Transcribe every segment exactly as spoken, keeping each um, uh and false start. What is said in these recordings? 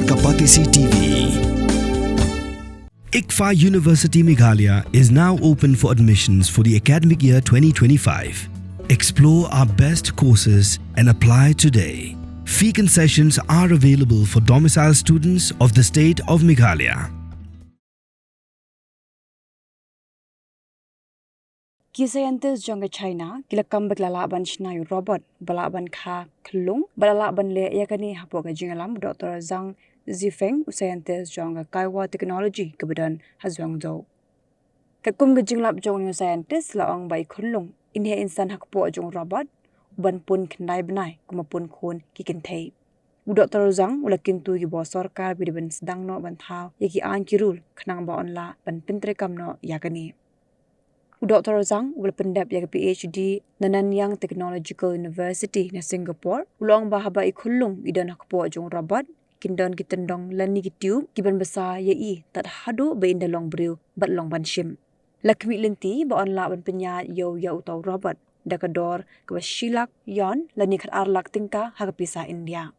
Kapatisi T V. ICFAI University Meghalaya is now open for admissions for the academic year twenty twenty-five. Explore our best courses and apply today. Fee concessions are available for domicile students of the state of Meghalaya. Ki scientist jong ka China ki la kam ba ki la lah ban shna ïa u robot ba lah ban kha khyllung, ba la lah ban leh ïa kane hapoh ka jingïalam u Doktor Zhang Zhifeng, u scientist jong ka Kaiwa Technology kaba don ha Zhuangzhou. Katkum ka jinglap jong u scientist, la ong ba i khunlung, i neh insan ha kpoh jong u robot, u ban pun khyndai bnai kum ba pun khun ki kynthei. U Doktor Zhang u la kyntu ïa ki bor sorkar ba kin sdang noh ban thaw ïa ki aiñ ki rule khnang ba yn lah ban pyntreikam noh ïa kane. U Doktor Zhang u la pyndep ïa ka PhD na Nanyang Technological University na Singapore. U la ong ba haba i khunlung i don ha kpoh jong u robot, kin don ki tyndong lane ki tube ki ban bsa ïa i tad haduh ba in da long briew bad long ban shim. La khmih lynti ba yn lah ban pynïaid ïa u, ïa uta u robot da ka dor kaba shi lak yuan lane khatar lak tyngka ha ka pisa India.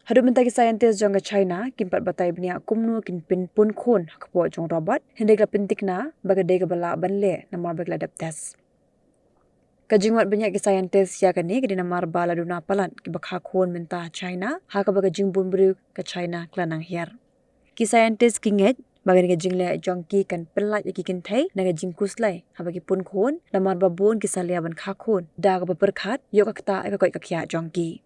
Haduh mynta ki scientist jong ka China kim pat batai bniah kumno kin pynpun khun ha kpoh jong u robot, hynrei ki la pynthikna ba ka dei kaba lah ban leh namar ba ki la dep test. Ka jingwad bniah ki scientist ïa kane ka dei namar ba la duna palat kiba kha khun mynta ha China, ha kaba ka jingbun briew ka China ka la nang hiar. Ki scientist ki ngeit ba kane ka jingleh jong ki kan pynlait ïa ki kynthei na ka jingkhuslai haba ki pun khun, namar ba bun ki salia ban kha khun da kaba pyrkhat ïoh ka ktah ïa ka koit ka khiah jong ki.